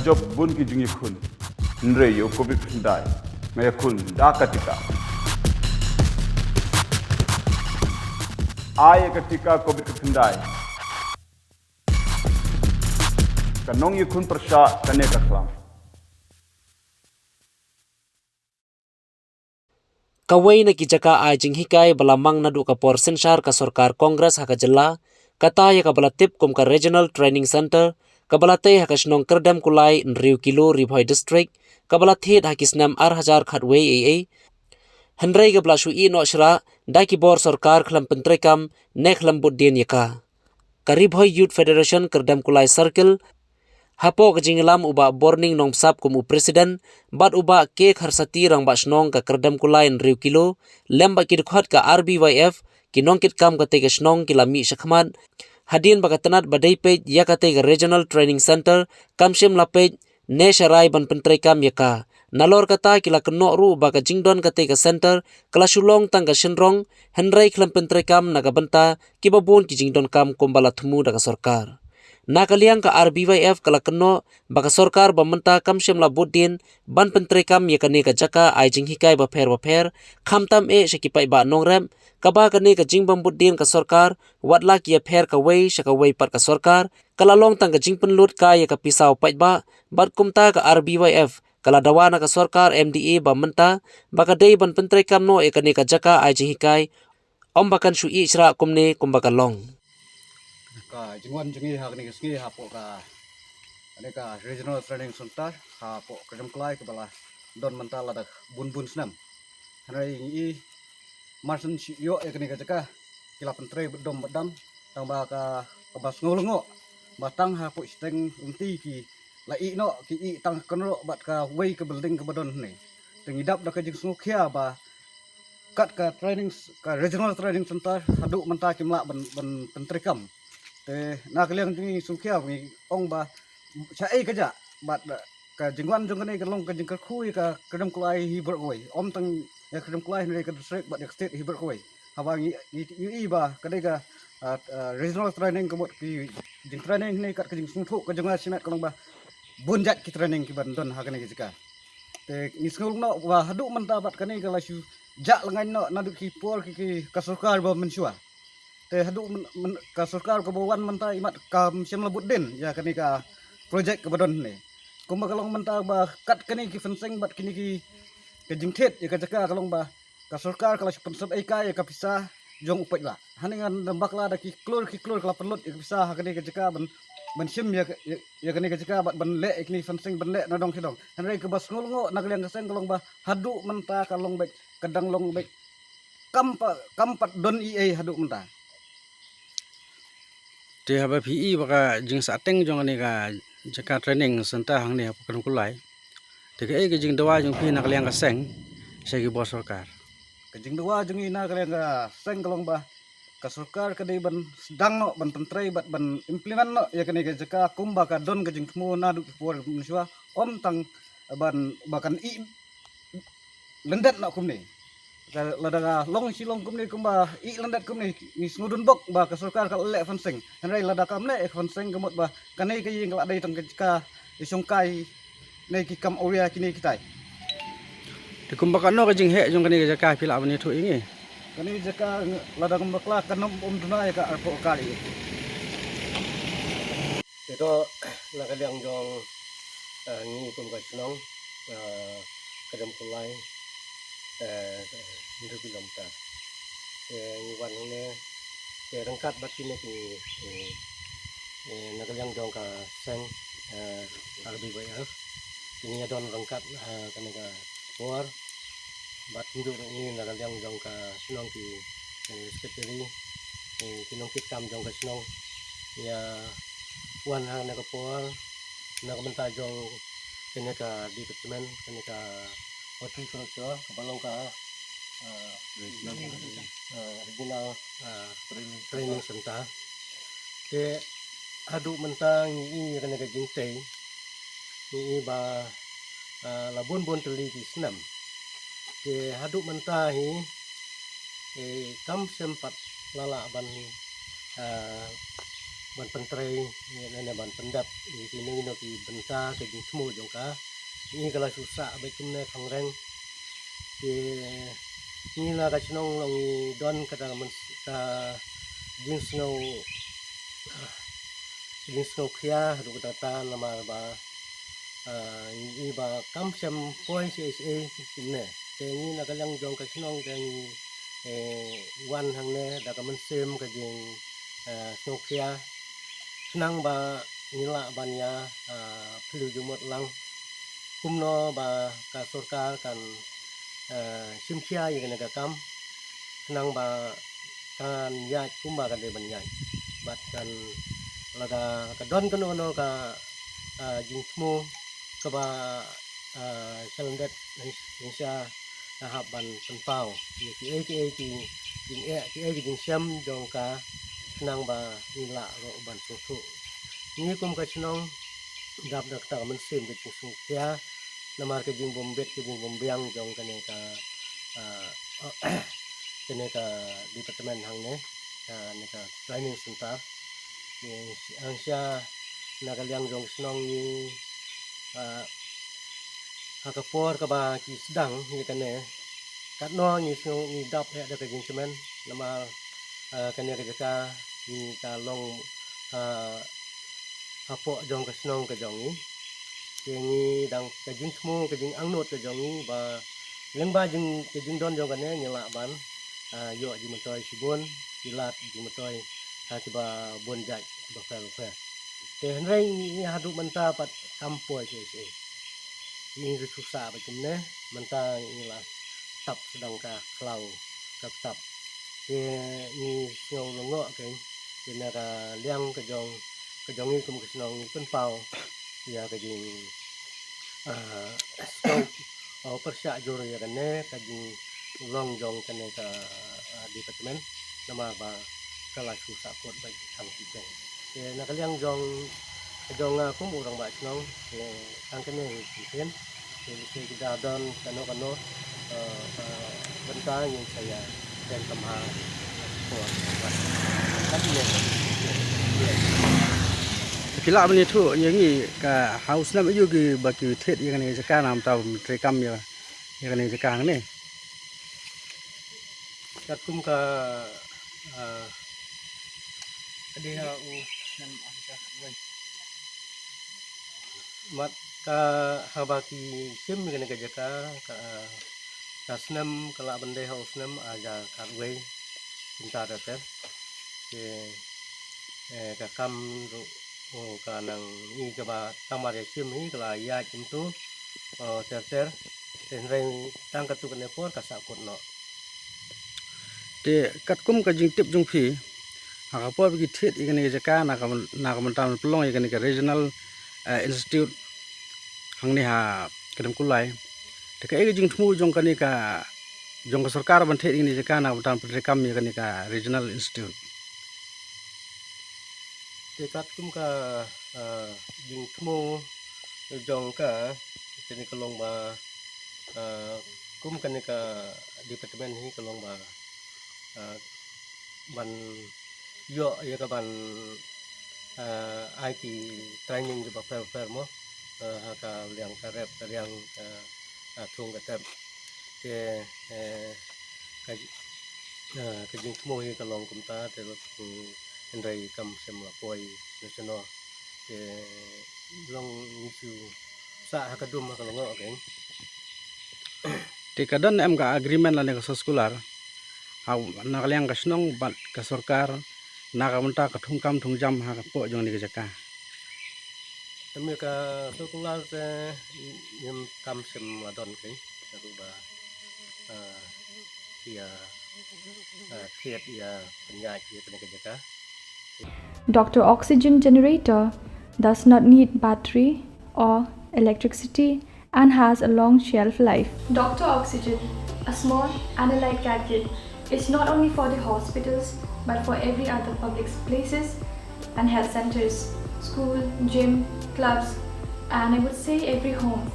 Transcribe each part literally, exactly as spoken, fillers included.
Jop bun ki jingïakhun. Hynrei ïa u covid khyndai nga ïakhun da ka tika. Ai ïa ka tika covid khyndai. Ka nongïakhun pyrshah kane ka khlam. Kawei na ki jaka ai jinghikai ba la mang naduh ka por synshar ka sorkar Congress ha ka jylla, kata ïa kaba la tip kum ka Regional Training Centre, kaba la tei ha ka shnong Kyrdemkulai, hynriew kilo, Ri Bhoi District, kaba la thied ha ki snem ar hajar khatwei ei ei. Hynrei kaba la shu ïeh noh shrah da ki bor sorkar khlem pyntreikam ne khlem bud dien ïa ka. Ka Ri Bhoi Youth Federation Kyrdemkulai Circle, hapoh ka jingïalam u Bah Borning Nongbsap kum u President, bad u Bah K Kharsati, Rangbah Shnong ka Kyrdemkulai, hynriew kilo, lem bad ki dkhot ka R B Y F, ki nongkitkam katei ka shnong ki la mih shakhmat. Hadien ba ka tnat ba dei peit ïa katei ka Regional Training Centre kam shym la peit ne sharai ban pyntreikam ïa ka. Nalor kata, ki la kynnoh ruh ba ka jingdon katei ka centre ka la shu long tang ka shynrong, hynrei khlem pyntreikam na ka bynta kiba bun ki jingdonkam kumba la thmu da ka sorkar. Na ka liang ka R B Y F ka la kynnoh ba ka sorkar ba mynta kam shym la bud dien ban pyntreikam ïa kane ka jaka ai jinghikai bapher bapher, khamtam eh sha ki paidbah nongrep, kaba kane ka jingbym bud dien ka sorkar, wat la ki ïapher kawei sha kawei pat ka sorkar, ka la long tang ka jingpynlut kai ïa ka pisa u paidbah, bad kumta ka R B Y F ka la dawa na ka sorkar M D A ba mynta ba ka dei ban pyntreikam noh ïa kane ka jaka ai jinghikai, ym ba kan shu ïeh shrah kumne kumba ka long. Ka jingwan jong ngi ha kane ka sngi hapoh ka, kane ka Regional Training Centre hapoh Kyrdemkulai kaba la don mynta lada bun bun snem. Hynrei ngi i mar shen shu ïoh ïa kane ka jaka ki la pyntrei bad dom bad dam, tang ba ka, kaba sngew lyngngoh ba tang hapoh shiteng lynti ki la ïeh noh, ki ïeh tang kynroh bad kawei ka building kaba don hangne. Te ngi dap da ka jingsngewkhia ba kat ka training, ka Regional Training Centre haduh mynta kim lah ban, ban pyntreikam. Te na ka liang jong ngi sngewkhia ngi ong ba shaei ka jah, bad ka jingwan jong kane ka long ka jingkyrkhu ïa ka Kyrdemkulai hi baroh kawei. Ym tang ïa Kyrdemkulai hynrei ka district bad ïa ka state hi baroh kawei. Haba ngi, ngi ïohi ba ka dei ka, ah, ah, regional training ka mut ki jingtraining hangne kat ka jingsngewthuh ka jong nga shimet ka long ba bun jait ki training kiban don ha kane ka jaka. Te ngi sngew lyngngoh ba haduh mynta bad kane ka la shu jah lyngngoh naduh ki por ki, ki ka sorkar ba mynshuwa. Te haduh myn-, myn-, ka sorkar kaba wan mynta imat kam shym la bud dien ïa kane ka project kaba don hangne. Kumba ka long mynta ba kat kane ki fencing bad kine ki, ka jingthied ïa ka jaka ka long ba ka sorkar ka la shu pynsep ei kai ïa ka pisa jong u paidbah. Hangne ngan ym bakla da ki klur ki klur ka la pynlut ïa ka pisa ha kane ka jaka ban, ban shim ïa ka, ïa, ïa kane ka jaka bad ban leh ïa kine fencing ban leh na dong shi dong. Hynrei kaba sngew lyngngoh na ka liang ka seng ka long ba haduh mynta ka long beit, ka dang long beit, kam pat, kam pat don ei ei haduh mynta. Te haba phi i ba ka jingsahteng jong kane ka jaka training centre hangne hapoh Kyrdemkulai, te kaei ka jingdawa jong phi na ka liang ka seng sha ki bor sorkar? Ka jingdawa jong ngi na ka liang ka seng ka long ba ka sorkar ka dei ban sdang noh ban pyntrei bad ban implement noh ïa kane ka jaka kumba ka don ka jingthmu naduh ki por mynshuwa, ym tang ban ba kan ïeh lyndet noh kumne. Ka lada ka long shi long kumne kumba ïeh lyndet kumne, ngi sngewdon bok ba ka sorkar ka leh fencing. Hynrei lada kam leh fencing ka mut ba kane ka ïing ka la dei tang ka jaka ïashongkai ne ki kam awria kine kitai. Te kumba katno ka jingheh jong kane ka jaka phi lah ban ïathuh ïa ngi? Kane ka jaka lada ngam bakla kan ym duna ïa ka arphew acre. Te to na ka liang jong, eh, ngi kum ka shnong, eh, Kyrdemkulai, eh, hynriew kilometer. Te ngi wan hangne te ryngkat bad kine ki, eh, eh, na ka liang jong ka seng, eh, R B Y F. Kine ïa don ryngkat, eh, kane ka por. Bad ngi ruh ngi na ka liang jong ka shnong ki, eh, secretary, eh, ki nongkitkam jong ka shnong ïa wan ha kane ka por na ka bynta jong kane ka department, kane ka horticulture kaba long ka, eh, eh, regional, eh, training center. Te haduh mynta ngi i kane ka jingtei ngi i ba, ah, la bun bun tylli ki snem. Te haduh mynta hi, eh, kam shym pat la lah ban, ah, ban pyntrei, eh, ne ban pyndep ïa kino kino ki bynta ka jingthmu jong ka. Ngi ka la shu sah bad kumne khang reng. Te ngi na ka shnong long ngi don kata man ka jingsngew, jingsngew khia haduh katta namar ba, ah, ngi ba kam shem poi shisha kumne. Te ngi na ka liang jong ka shnong te ngi, eh, wan hangne da ka mynsiem ka jing, eh, sngewkhia. Khnang ba ngi lah ban ïa, ah, phylliew jingmut lang. Kumno ba ka sorkar kan, eh, shim khia ïa kane ka kam. Khnang ba kan ïaid kumba kan dei ban ïaid. Bad kan lada ka don kano kano ka, ah, jingthmu kaba, ah, shalyndet, ngi sha ka hap ban pynpaw ïa kiei kiei ki jingeh, kiei ki jingshem jong ka, khnang ba ngi lah ruh ban sngewthuh. Ngi kum ka shnong dap da kata ka mynsiem ka jingsngewkhia namar ka jingbymbit ka jingbymbiang jong kane ka, ah, kane ka department hangne, kane ka training center. Ngi ang sha na ka liang jong ka shnong ngi, ah, ha ka por kaba ki sdang ïa kane, katno ngi sngew ngi dap eh da ka jingkmen namar, ah, kane ka jaka ngi ka long, ah, hapoh jong ka shnong ka jong ngi. Te ngi dang ka jingthmu ka jingangnud ka jong ngi ba lyngba jing ka jingdon jong kane ngi lah ban, ah, ïoh jingmyntoi shibun, ki lad jingmyntoi ha kiba bun jait kiba pher bapher. Te hynrei ngi haduh mynta pat kam poi shisha. Ngi ka shu sah bad kumne, mynta ngi la tap sdang ka khlaw ka tap. Te ngi sngew lyngngoh kein, te na ka liang ka jong, ka jong ngi kum ka shnong ngi pynpaw ïa ka jing, ah, sngew, oh, pyrshah jur ïa kane ka jinglong jong kane ka, ah, department namar ba ka la shu sahkut bad tang ki jong. Te na ka liang jong, ka jong nga kum u rangbah shnong, te tang kane hi ki ktien. Te lehse ki da don kano kano, eh, eh, bynta ngin sa ïa kren kham ha por. Ka dei ne. Phi lah ban ïathuh ïa ngi ka ha u snem aïu ki ba ki thied ïa kane ka jaka na ka bynta ban treikam ïa, ïa kane ka jaka hangne. Katkum ka, ah, ka dei ha u snem ar hajar wei. Mat ka haba ki shim kane ka jaka ka, ah, ka snem ka lah ban dei ha u snem ar hajar khatwei kumta ter ter. Te, eh, ka kam ruh, oh, ka nang i kaba tang mar ïa shim hi ka la ïaid kumtu, oh, ter ter. Te hynrei tang katto katne por ka sahkut noh. Te katkum ka jingtip jong phi, ha ka por ba ki thied ïa kane ka jaka na ka, na ka bynta ban pynlong ïa kane ka regional, eh, institute hangne ha Kdem Kulai. Te kaei ka jingthmu jong kane ka, jong ka sorkar ban thied ïa kane ka jaka na ka bynta ban pyntreikam ïa kane ka regional institute? Te katkum ka, ah, jingthmu jong ka, kane ka long ba, ah, kum kane ka department hi ka long ba, ah, ban ïoh ïa ka ban, ah, ai ki training kiba pher pher mo, ah, ha ka liang ka rep ka liang ka, ah, thung ka tep. Te, eh, ka, ah, ka jingthmu hi ka long kumta te lut, mm, hynrei kam shym la poi na shano. Te long ngi shu sah ha ka dum ha ka lyngngoh kein. Te ka don em ka agreement lane ka soskular ha na ka liang ka shnong bad ka sorkar na ka bynta ka thungkam thungjam ha ka poh jong kane ka jaka? Te me ka soskular te ngim, kam shym la don kein. Ka ruh ba, ah, ïa, ah, thied ïa pynïaid ïa kane ka jaka. Doctor Oxygen generator does not need battery or electricity and has a long shelf life. Doctor Oxygen, a small and a light gadget, is not only for the hospitals but for every other public places and health centers, school, gym, clubs, and I would say every home.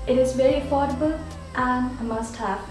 It is very affordable and a must-have.